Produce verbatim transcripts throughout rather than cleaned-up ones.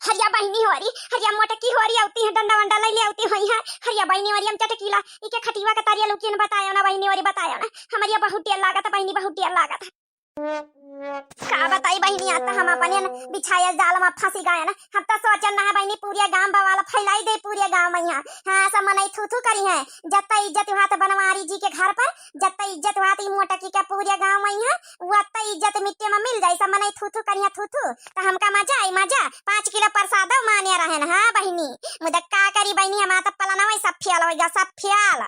हरिया बहिनी होरी, हरिया मोटकी होरी अउती है, डंडा वंडा लइ ले अउती होइहैं। हरिया बहिनी होरी हम चटकीला, इके खटिवा का तरिया लुकियन बतायो ना बहिनी होरी, बतायो ना। हमरिया बहुत डेर लागत बहिनी, बहुत डेर लागत। का बताई बहिनी, आज त हम अपने न बिछायल जाल मा फँसी गए ना। हम त सोचन ना है बहिनी, पूरे गाँव बवाल फैलाई दे पूरे गाँव मा यहाँ। हाँ, सब मनई थू थू करिहैं। जत्ता इज्जत हुआ त बनवारी जी के घर पर, जत्ता इज्जत हुआ त ई मोटकी के पूरे गाँव मा यहाँ, वत्ता इज्जत मिट्टी मा मिल जाई। सब मनई थू थू करिहैं, थू थू। त हमका मजा आई, मजा। पाँच किलो प्रसादो माने रहन, हाँ बहिनी। मुदा का करी बहिनी, हमार त पलनवा सब फेल होइगा, सब फेल।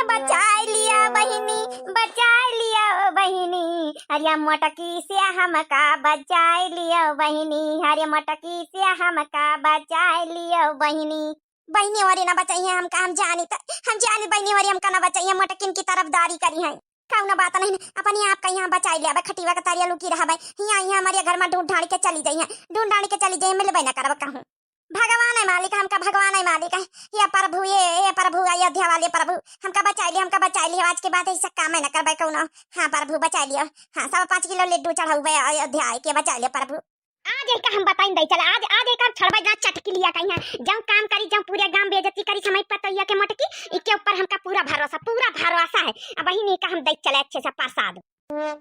बचाइ लिया बहिनी, बचाइ लिया ओ बहिनी, हरिया मोटकी से हमका बचाइ लिया ओ बहिनी, हरिया मोटकी से हमका बचाइ लिया ओ बहिनी। बहिनी होरी ना बचाइहैं हमका, हम जानी त, हम जानी बहिनी होरी हमका ना बचाइहैं, मोटकिन की तरफदारी करिहैं। कउनो बात नहीं, अपने आप का यहाँ बचाइ लिया, खटिवा का तरिया लुकी रहबे, हियाँ, हियाँ हमरे घर मा ढूंढ ढांड के चली जइहैं, ढूंढ ढांड के चली जइहैं, मिलबे ना करब कहूँ। भगवान है मालिक, हमका भगवान है मालिक है। हे प्रभु, हे, हे प्रभु, अयोध्या वाले प्रभु, हमका बचाइ लिया, हमका बचाइ लिया। आज के बाद ऐसा काम है ना करबे कउनो। हाँ प्रभु, बचाइ लिया। हाँ, सवा पाँच किलो लड्डू चढ़ाउबे अयोध्या आइके, बचाइ लिया प्रभु। आज एका हम बताइन दई चला, आज, आज एका हम छड़बे ना चटकिलिया का यहाँ। जउन काम करी, जउन पूरे गाँव बेइज्जती करी, समय पतोहिया के मोटकी, इके ऊपर हमका पूरा भरोसा, पूरा भरोसा है। अब वही नहीं का हम दई चले अच्छे से प्रसाद। अरे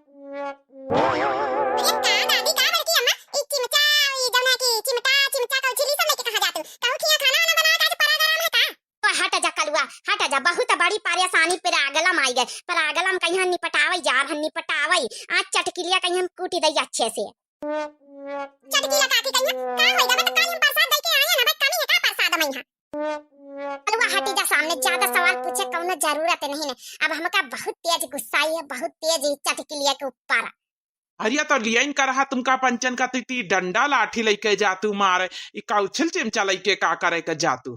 का दादी, का बड़की अम्मा, ई चिमचा, ई जौन है कि चिमटा, चिमचा, कउची, ई सब लेके कहाँ जातू? कहू खिया खाना वाना बनावे का आज प्रोग्राम है का? तो हट जा कलुआ, हट जा, बहुत बड़ी परेशानी problem आई गए। Problem कहिया निपटावे जा रहा, निपटावे। आज चटकिलिया कहिया हम कूटी दई अच्छे से। चटकिला काकी कहिया, का होई गवा, तो काल हम प्रसाद दई के आए ना, भाई कमी है का प्रसाद में यहाँ? अलवा हटी जा सामने, ज्यादा सवाल पूछे कउनो जरूरत नहीं है। अब हमका बहुत तेज गुस्सा आई है, बहुत तेज ई चटकिलिया के ऊपर। अरे तो लियाइन का रहा तुमका पंचन का, ती, ती डंडा लाठी लइके जातू मारे, ई कउछिल चिमचा लइके का करे के जातू?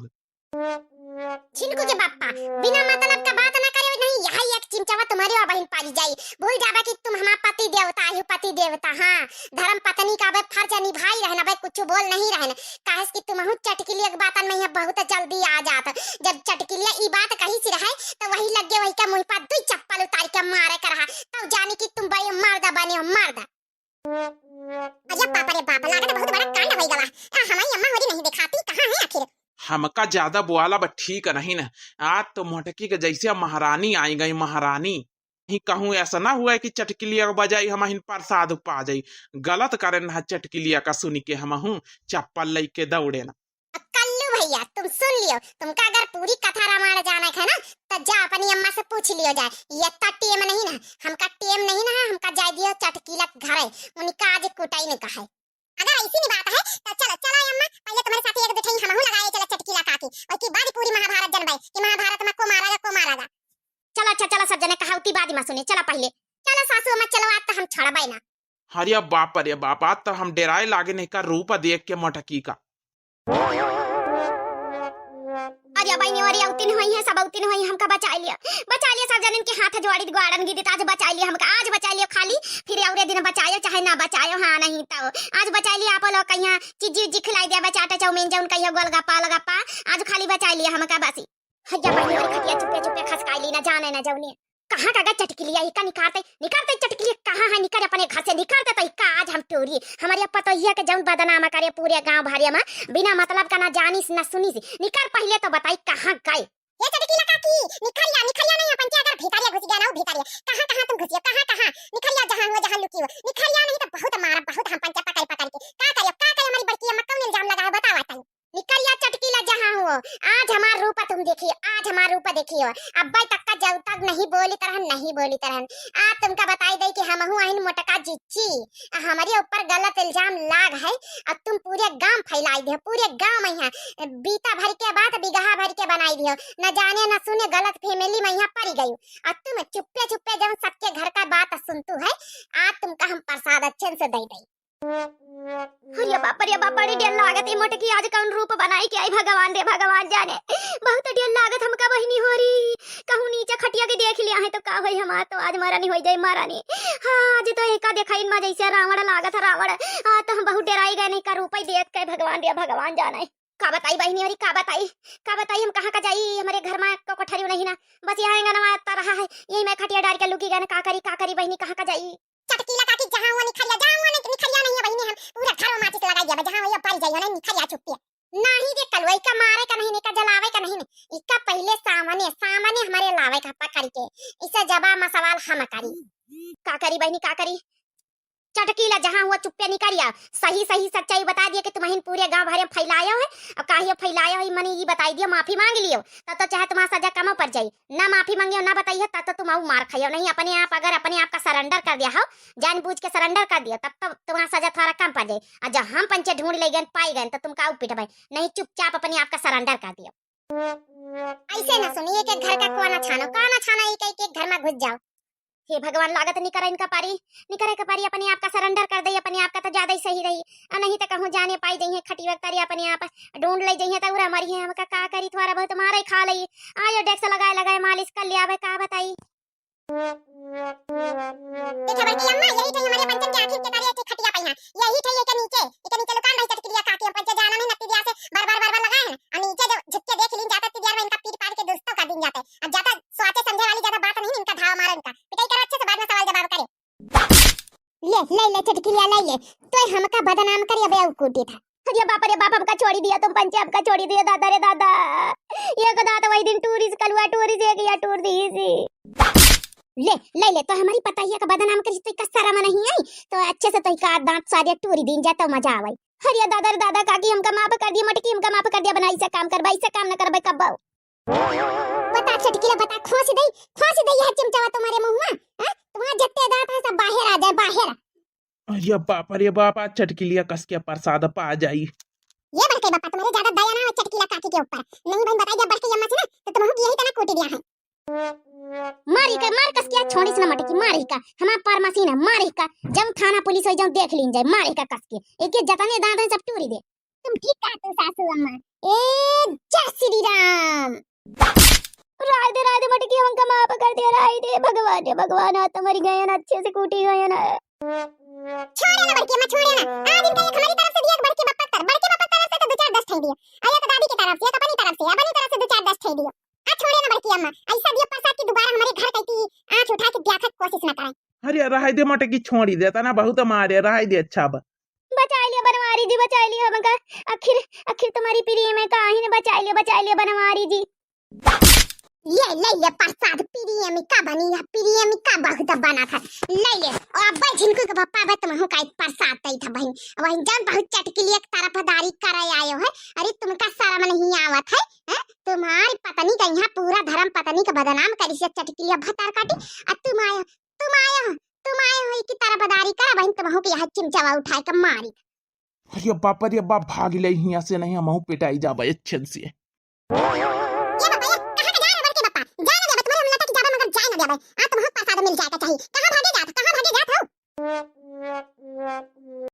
झिनकू के बाप्पा, बिना मतलब का बात ना करे, नहीं यही एक चिमचावा तुम्हारी और बहिन पारी जाई। भूल जाबे कि तुम हमार पति देवता आयु, पति देवता, हाँ। धर्म पत्नी का अबे फर्ज निभाई रहन, अबे कुछ बोल नहीं रहन। काहे कि तुमहू चटकिलिया के बातन में यहाँ बहुत जल्दी आ जात। जब चटकिलिया ई बात कही सी रहे, तो वही लगे वही का मुँह पर दुई चप्पल उतार के मारे का रहा। तब जानी कि तुम बड़े मर्द बने हो, मर्द। अरे बाप रे बाप, लागत बहुत बड़ा कांड होई गवा। आ, हमारी अम्मा होरी नहीं दिखाती, कहाँ है आखिर? हमका ज्यादा बोला बा ठीक नहीं न। आज तो मोटकी के जैसे महारानी आई गई, महारानी। ही कहूँ ऐसा ना हुआ कि चटकिलिया के बजाय हमहिन प्रसाद पा जाई। गलत करेन ना चटकिलिया का सुनी के हमहू चप्पल लइके दौड़े ना। कल्लू भैया, तुम सुन लियो, तुमका अगर पूरी कथा रामायण जाने के है ना, तो जा अपनी अम्मा से पूछ लियो जाए। ये तो टेम नहीं ना, हमका टेम नहीं ना है, हमका जाए दियो चटकीला के घरे, उनका आज कुटाई ने कहे। अगर ऐसी नहीं बात है, तो चलो, चलो अम्मा, पहले तुम्हारे साथ एक दो ठई हमहू लगाए, चलो चटकीला काकी, और की बाद पूरी महाभारत जनबाई कि महाभारत में को मारा जा, को मारा जा। चला, अच्छा, चला, सब जने कहाउती बाद में सुने। चला पहले, चला सासू अम्मा, चला, आज तो हम छोड़बे ना। अरे बाप रे बाप, आज तो हम डेराए लागे नहीं का रूप देख के मोटकी का। अरे बहिनी, अरे अउतिन होई है, सब अउतिन होई, हमका बचाइ लिया, बचाइ लिया, सब जनन के हाथ जोड़ी गोड़न गिरी, आज बचाइ लिया हमका, आज बचाइ लिया, खाली फिर अउरे दिन बचायो चाहे ना बचायो, हाँ नहीं तो आज बचाइ लिया। आप लोग कहिया चिज्जी उज्जी खिलाई दिया, बचाटा चाउमीन जौन कहिया गोलगप्पा लगप्पा, आज खाली बचाइ लिया हमका बसी। हइया बहिनी, अरे खटिया चुप्पे चुप्पे खसकाई ली ना, जाने ना जौने। कहाँ का गा चटकिलिया, इका निकारते, निकारते चटकिलिया कहाँ है, निकर अपने घर से, निकारते तो इका आज हम टूरी। हमरे पतोहिया के जौन बदनाम करे पूरे गाँव भरिया में, बिना मतलब का ना जानिस ना सुनिस। निकर पहिले तो बताई कहाँ गए? ये चटकिला काकी, निखरिया, निखरिया नहीं अपन के अगर भीतरिया घुस गया ना, वो भीतरिया। कहाँ, कहाँ तुम घुसियो, कहाँ, कहाँ? निखरिया जहाँ हुआ, जहाँ लुकी हो। निखरिया नहीं तो बहुत मारा, बहुत हम पंचे पकड़, पकड़ के। का करियो, का करियो हमारी बड़की अम्मा, कौन इल्जाम लगा है, बताओ तनी। निकल या चटकीला जहाँ हो, आज हमार रूप तुम देखियो, आज हमार रूप देखियो। अब्बे तक का जब तक नहीं बोली तरहन, नहीं बोली तरहन। आज तुमका बताई दे कि हमहू आइन मोटका जिच्ची, आ हमरे ऊपर गलत इल्जाम लाग है, अब तुम पूरे गांव फैलाई दियो, पूरे गांव में यहाँ बीता भर के बात बिगहा भर के बनाई दियो। न जाने न सुने गलत family में यहाँ पड़ गई, अब तुम चुप्पे चुप्पे जब सबके घर का बात सुनतू है, आज तुमका हम प्रसाद अच्छे से दे दे। अरे बाप रे बाप, बड़ी डेर लागत है मोटकी, आज कौन रूप बनाई के आई, भगवान रे भगवान जाने। बहुत डेर लागत हमका बहिनी होरी। कहूँ नीचे खटिया के देख लिया है तो का होई, हमार तो आज मरनी होई जाए, मरनी। हाँ, आज तो एका देखाइन मा जैसे रावण लागत है, रावण। आज तो हम बहुत डेराई गए नहीं का रूप ही देख के, भगवान रे भगवान जाने। का बताई बहिनी होरी, का बताई, का बताई हम कहाँ का जाई, हमरे घर मा को कोठरी नहीं ना, बस यहाँ आंगनवा इतना रहा है, यही में खटिया डाल के लुकी गए ना, का करी, का करी बहिनी, कहाँ का जाई। चटकीला काकी, जहाँ हुआ निखरिया, जहाँ हुआ नि-, निखरिया नहीं है बहिनी, हम पूरा घर में माचिस लगा दिया, जहाँ हुआ खरिया चुप्पे। नाही रे कलुआ, इका मारे का नहीं, इका जलावे का नहीं, इका पहिले सामने, सामने हमरे लावे का पकड़ के। इसे जवाब में सवाल हम करी। का करी बहिनी, का करी? चटकीला जहाँ हुआ चुप्पे निकरिया, सही सही सच्चाई बताइ दिया कि तुमहिन पूरे गाँव भरे में फैलायो है, और काहे फैलायो है, मने ई बताइ दियो, माफी माँग लियो, तब तो चाहे तुम्हार सजा कमो पड़ जाई। ना माफी माँगियो, ना बताइयो, तब तो तुम अउ मार खाइयो। नहीं, अपने आप, अगर अपने आप का surrender कर दिया हो, जानबूझ के surrender कर दियो, तब तो तुम्हार सजा थोड़ा कम पड़ जाई। और जब हम पंचे ढूँढ ले गए, पाई गए, तो तुम का पिटबे? नहीं, चुपचाप अपने आप का surrender कर दियो। ऐसे ना सुनी, एक एक घर का कोना छानो, कोना छानो, एक एक, एक घर में घुस जाओ। हे भगवान, लागत निकरे इनका पारी, निकरे के पारी, अपने आप का surrender कर दे, अपने आप का तो ज्यादा ही सही रही। आ नहीं तो कहूँ जाने पाई जइहे, खटिया तरी अपने आप ढूँढ ले जइहे, तो उरा मरी है, हमका का करी, थोड़ा बहुत मारे खा ले। आयो डेस्क लगाए लगाए मालिश कर लिया, अब का बताई। देखा बड़की अम्मा, यही थे हमरे पंचन के आखिर के तारे एक खटिया पाई है, यही थे एके नीचे, एके नीचे लुकान रही चटकिलिया काकी, हम पंचे जाना नहीं नत्ती दिया से बार बार बार बार लगाए हैं, और नीचे जो झुक के देख लीन जाता तिदियार में इनका पीट पाट के दोस्तों का दिन जाते। अब ज्यादा सोचे समझे वाली ज्यादा बात नहीं, इनका धावा मारो, इनका पिटाई करो अच्छे से, बाद में सवाल जवाब करे। ले, ले, ले, चटकिलिया, ले, ले। तोय हमका बदनाम करी, अबे ऊ कूटी था। अरे बाप रे बाप, हमका छोड़ी दिया तुम पंचे, हमका छोड़ी दिया दादा रे दादा। एक दाँत वही दिन टूरी से कलुआ, टूरी से एक या टूर दी सी। ले, ले, ले, तो हमारी पता ही है का बदनाम करी, तो का शर्म नहीं आई? तो अच्छे से तो का दाँत सारे टूरी दिन जाता मजा आवे। अरे दादा रे दादा, काकी हमका माफ कर दिया, मटकी हमका माफ कर दिया, बना ऐसा काम करबा, ऐसा काम न करबे कब्बो। बता चटकिला, बता, खोस दे, खोस दे यह चिमचावा तुम्हारे मुँहवा, हाँ? तुम्हारा जत्ते दाँत है सब बाहर आ जाए, बाहर। अरे बाप, अरे बाप, आज चटकिलिया कस के प्रसाद पा जाई। ये बड़के बापा, तुम्हारे ज्यादा दया ना हो चटकिला काकी के ऊपर। नहीं बहिन, बताई दिया बड़के अम्मा से ना, तो तुमहू की यही तना कूटी दिया है। मारी का, मार कस के, छोड़िस ना मटकी, मारी का, हमार पार मशीन है, मारी का, जब थाना पुलिस होई, जब देख लीन जाए, मारी का कस के, एक एक जतने दाँत है सब टूरी दे। तुम ठीक कहत हो सासू अम्मा। ए जय श्री राम। राय दे, राय दे मटकी, हमका माफ कर दे, राय दे। भगवान रे भगवान, आज तो मरी गए ना, अच्छे से कूटी गए ना। छोड़े ना बड़की अम्मा, छोड़े ना। आज इनका एक हमारी तरफ से दिया, एक बड़के बप्पा तर, बड़के बप्पा तरफ से तो दो चार दस ठे दियो, और एक दादी की तरफ से, एक अपनी तरफ से, अपनी तरफ से दो चार दस ठे दियो। आ छोड़े ना बड़की अम्मा, ऐसा दियो प्रसाद की दोबारा हमारे घर कहीं की आँच उठा के दिया था कोशिश ना करें। अरे रहे दे मटकी, छोड़ी देता ना, बहुत मारे, रहे दे, अच्छा बा। बचाई लिया बनवारी जी, बचाई लिया हमका। आखिर, आखिर तुम्हारी प्रेम है काहिन, बचाई लिया, बचाई लिया बनवारी जी। ये ले ले प्रसाद, प्रेम का बनी है, प्रेम का बहुत बना था। ले ले, और अब झिनकू के पप्पा बा तुमहू का एक प्रसाद दई था बहिन। वही जब बहुत चटकिली एक तरफदारी करे आयो है। अरे तुमका शर्म नहीं आवत है, हैं? तुम्हारी पत्नी का यहाँ पूरा धर्म पत्नी का बदनाम करी से चटकिलिया भतार काटी। आ तुम आयो, तुम आयो, तुम आयो हो की तरफदारी करे बहिन, तुमहू के यहाँ चिमचावा उठाए के मारी। अरे बाप रे बाप, भाग ले हियाँ से, नहीं हमहू पिटाई जाबे अच्छे से। ये बाबा, ये कहाँ के जाए रे बड़के बापा? जाए ना देबे, तुम्हारे हम लटक जाबे मगर जाए ना देबे। आ तुमहू प्रसाद मिल जाए के चाहिए। कहाँ भागे जात?